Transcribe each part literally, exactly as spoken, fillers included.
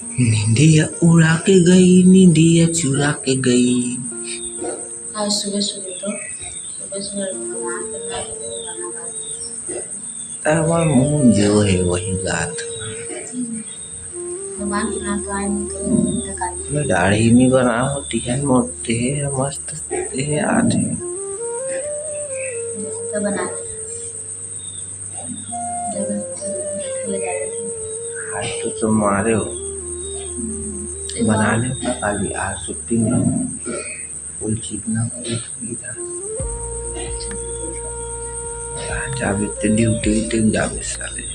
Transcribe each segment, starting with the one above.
निंदिया उड़ा के गई, निंदिया चुरा के गई। आज सुबह सुबह तो, सुबह सुबह भगवान के नाम लेके गाना गा रहे। तब मुंह जो है वही गात। भगवान के नाम तो आए नहीं तो मुंह तक आए। मैं दाढ़ी नहीं बना होती है, मोटे है, मस्त है, आते हैं। तो बना ले। आज तो तुम मारे हो, बना ले अपना काली, आज छुट्टी नहीं है। फुल चिकना, फुल चिकना। आज जाबे ते ड्यूटी, ड्यूटी जाबे साले।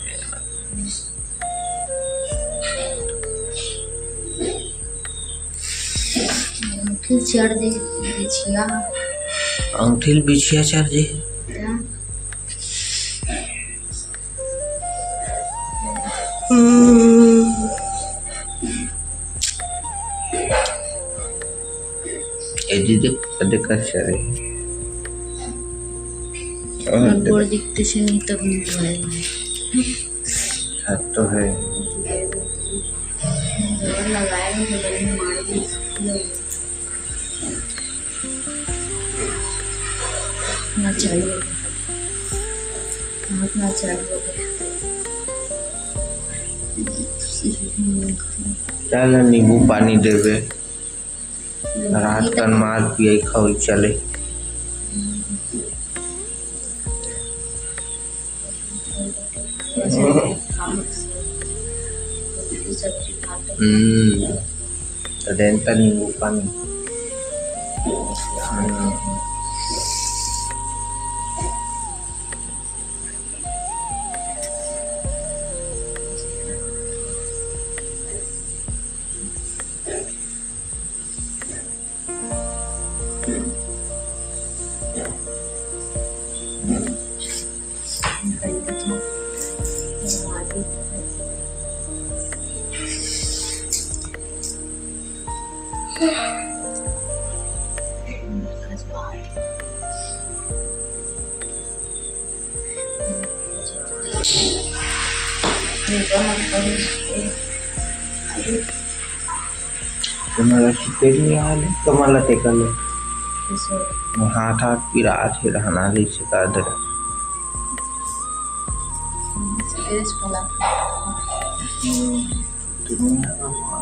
फिर चढ़ दे बिछिया। अंगठिल बिछिया चढ़ दे। क्या? ए दीदी, कदे कर चढ़े। और गोड़ दिखते से नहीं तब नहीं हुआ है। छत तो है। जोर लगाए हो तो बड़ी मार दी। ना चालू हो गया। हाथ ना चालू हो गया। चल, नींबू पानी देवे। रात कन मार पियाई खाओ चले। हम्म, तो देन त नींबू पानी। हम्म। तुम्हारा चित्ते नहीं आ रही, तुम्हारा टेकल है। हाथ हाथ पिरात हे, रहना ले से का दे।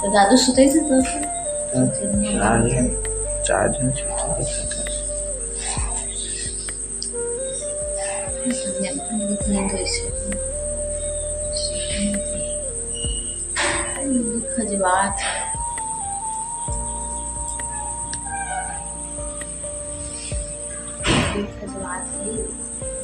तो दादू सुते थे तो? चार जन, चार जन सुते थे। खजवात है। खजवात है।